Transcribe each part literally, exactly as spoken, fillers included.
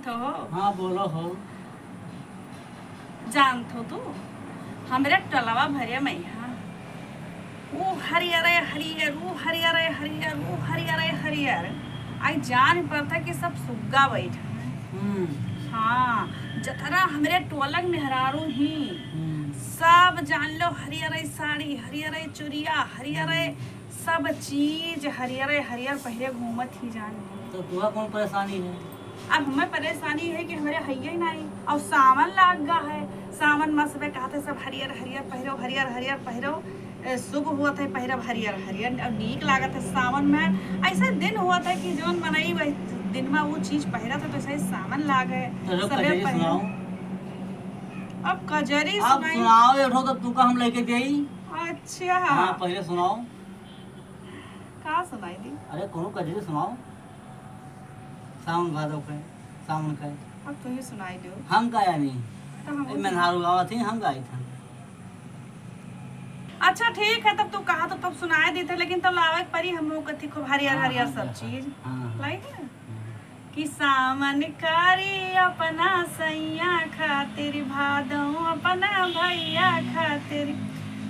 तो हो। हाँ, बोलो हो। जानत हो तू, हमरे टोलवा भरे में, हाँ, ऊ हरियरे हरियर, ऊ हरियरे हरियर, ऊ हरियरे हरियर। आई जान पड़ता कि सब सुग्गा बैठा है। हम्म। हाँ, जतरा हमरे टोलक मेहरारू ही, हम्म। सब जान लो, हरियरे साड़ी, हरियरे चुरिया, हरियरे हम्म। सब चीज हरियरे हरियर पहिरे घूमत ही जान। तो तुहा कौन परेशानी है? अब हमें परेशानी है कि हमरे हइये नाई, और सावन लाग गा है, सावन मास में कहते सब हरियर हरियर पहिरो, हरियर हरियर पहिरो, ए, शुभ हुआ थे पहिरब हरियर हरियर, और नीक लागत है सावन में। ऐसे दिन हुआ था कि जौन मनई वही दिन में वो चीज पहिरा था, तो ऐसे सावन लाग है, तो लो सबे कजरी पहिरो। सुनाओ। अब कजरी आप सुनाई। सुनाओ, एक ठो तो तुका हम लेके देई। अच्छा। हाँ, पहले सुनाओ। का सुनाई दी? अरे, कोनो कजरी सुनाओ। सावन भादव के, सावन के। अब तू ही सुनाई दो। हम का यानी? तो हम ए, मेहरारू गावत ही, हम गाई था। अच्छा, ठीक है, तब तू कहा तो तब सुनाई दी थे, लेकिन तब लावे के परी हम लोग कथी खूब हरियर, हाँ, हरियर हाँ, सब हाँ, चीज। हाँ, हाँ। लाई है? हाँ। कि सावन करी अपना सैया खातिर, भादो अपना भैया खातिर,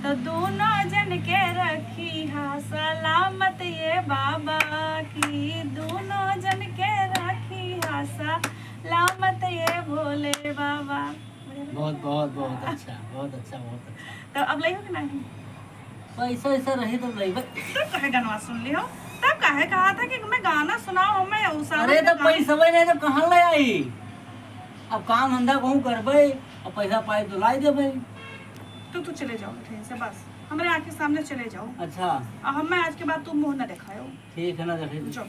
तो दोनों जन के रखी हा सलामत ये बाबा, कि दोनों जन के रखी हा सलामत ये भोले बाबा। बहुत, बहुत, बहुत अच्छा, बहुत अच्छा, बहुत अच्छा। तो अब लई हो कि नहीं? पैसा ऐसा रही तो लइबे। तब काहे गनवा सुन लियो? तब काहे कहा था कि हमें गाना सुनाओ, हमें उसावन अरे, में तो गाना पैसा वही नहीं तो कहाँ ले आई? अब काम धंधा कहूँ करबे, अब पैसा पाई तो लाई देबे। तू, तू चले जाओ ट्रेन से, बस हमरे आँख के सामने चले जाओ। अच्छा। अब हमें आज के बाद तू मुँह न दिखायो। ठीक है, ना देखे। जाओ।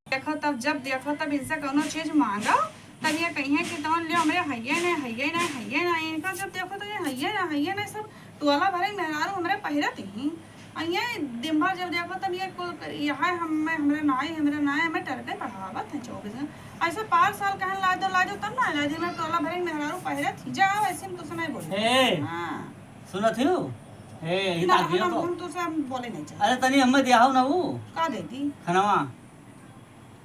देखो तब, जब देखो तब इनसे कौनो चीज मांगो, तब ये कहिए कि तौन लियो हमरे हइये नहीं, हइये नहीं, हइये नहीं। इनका जब देखो तो ये हइये ना, हइये नहीं, सब टोला भरे मेहरारू हमरे पहिरत ही। और ये दिन भर जब देखो तब ये को-, ये है हम, हमरे नाई, हमरे नाई, हमें टरके पढ़ावत है चौबीस घंटे। ऐसे पाँच साल कहन ला दो, ला दो, तब ना ला दो, मैं टोला भरे मेहरारू पहिरत ही। जाओ, ऐसे हम तुझसे नहीं बोले। ए, हाँ। सुनत ही हो? ए, यही ना, ताक दियो हम, तो। हम तुझसे हम बोले नहीं चाहते। अरे तनी हमें दिया हो ना वो। का दे दी? खनवा।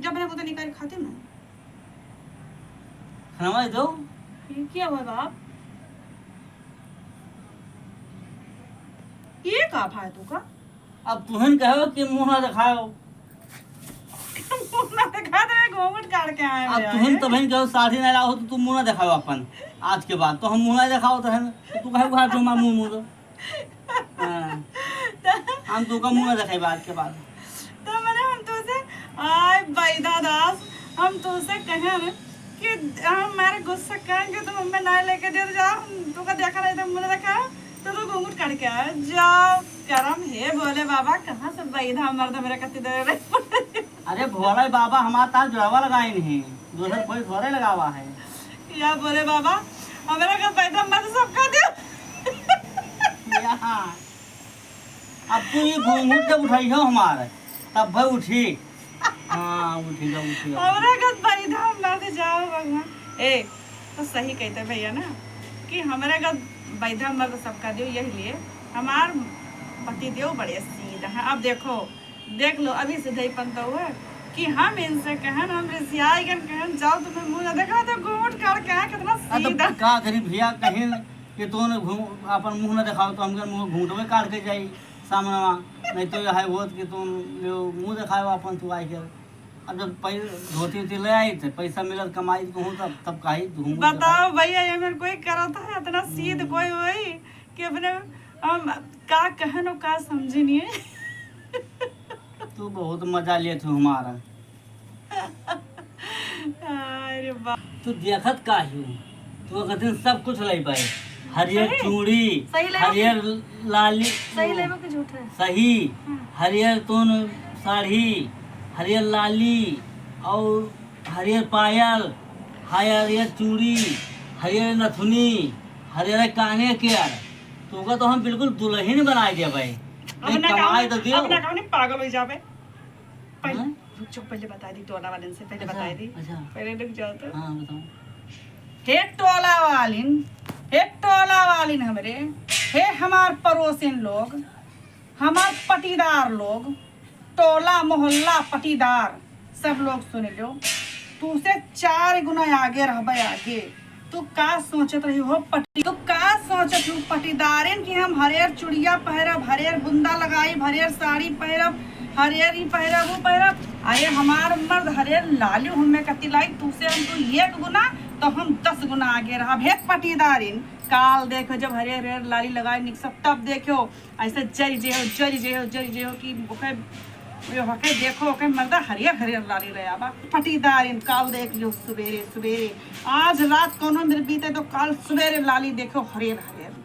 जब मैंने वो तो निकाल खाती ना। खनवा दो। ये क्या हुआ बाप? ये का भाई तू का? अब तुहन कहो कि मुँह ना दिखाओ। मुँह ना दिखा दे, घूंघट काढ़ के आए अब हैं तुहन यार। तबहिन कहो साड़ी ना लाओ तो तुम मुँह ना दिखाओ अपन। आज के बाद तो हम मुँह ना दिखाओ तो है ना। तो तू कहे बाहर जो मार मुँह मुँह तो। हाँ। हम तू का मुँह ना दिखाई बात के बाद। तो मैंने हम तुझसे, आय बैदा दास, हम तुझसे कहे ना कि हम हमारे गुस्सा कहेंगे, तुम हमें ना लेके दे जाओ, हम तुमको देखा नहीं तो मुँह ना दिखाओ, तो तू घूंघट काढ़ के आ जाओ। करम हे भोले बाबा, कहाँ से बैधा मर्द मेरे कत्ती दे रहे। अरे भोले बाबा, हमार तार जुड़ावा लगाइन है, दूसर कोई थोड़े लगावा है। या भोले बाबा, हमारा का बैधा मर्द सबका दे। यहाँ। अब तू ये घूंघट जब उठाई हो हमारे, तब भाई उठी। हाँ, उठी जाओ, उठी जाओ। हमरा गत बैधा मर्द जाओ भगवान। ए, तो सही कहते भैया ना कि हमरा गत बैधा मर्द सबका दियो, यही लिए हमार पति देव बड़े सीधा है। अब देखो, देख लो, अभी से धई पंता हुआ कि हम इनसे कहन, हम रिसियाई गन कहन, जाओ तुम्हें मुँह ना देखा, तो घूंघट काढ़ के आए, कितना हाँ, तो सीधा। का करी भैया, कहीं कि तू न घूम-, अपन मुँह ना दिखाओ, तो हमके मुँह घूंघटवे काढ़ के जाई सामनवा। नहीं तो यह है होत कि तू ले मुँह दिखाओ अपन तू आई के। अब जब पै-, धोती उती ले आई थे, पैसा मिलत कमाई कहूँ तब, तब काई घूंघट बताओ दिखाई। भैया, ये मेरे कोई करत है, इतना सीध हम्म। कोई होई कि अपने हम का कहन और का समझे नहीं है। तू बहुत मजा लेत हो हमारा। अरे बा- तू देखत का ही हो? तू अगर दिन सब कुछ ले पाए, हरियर सही? चूड़ी, सही ले हरियर लाली, सही लेबो कि झूठ है? सही, हाँ। हरियर तोन साड़ी, हरियर लाली और हरियर पायल, हरियर चूड़ी, हरियर नथुनी, हरियर काने के यार, तोका तो हम बिल्कुल दुल्हन बनाए देबे। अब एक ना कमाए कहूँ, तो दियो। अब ना कहूँ, पागल हो जाबे। पहले हाँ? रुक जाओ, पहले बता दी, टोला वाले से पहले अच्छा, बता दी। अच्छा। पहले रुक जाओ तो। हाँ, बताओ। हे टोला वालिन, हे टोला वालिन हमरे, हे हमार पड़ोसिन लोग, हमार पटीदार लोग, टोला मोहल्ला पटीदार, सब लोग सुन लो, तू से चार गुना आगे रहबे आगे। तू का सोचत रही हो पटी, तू का सोचत हो पटीदारिन कि हम हरियर चुड़िया पहरब, हरियर बुंदा लगाई, हरियर साड़ी पहरब, हरियर ई पहरब, वो पहरब? अरे हमार मर्द हरियर लाली हमें कति लाई, तू से हम तू एक गुना तो हम दस गुना आगे रहब। हे पटीदारिन, काल देखो जब हरियर हरियर लाली लगाई निकसब तब देखो ऐसे जरी जे हो, जरी जे हो, जरी जे हो कि ओके, ओके देखो, ओके मर्दा हरियर हरियर लाली ले आबा। पटीदारिन काल देख लियो सुबेरे सुबेरे, आज रात कोनो मेरे बीते तो काल सुबेरे लाली देखो हरियर हरियर।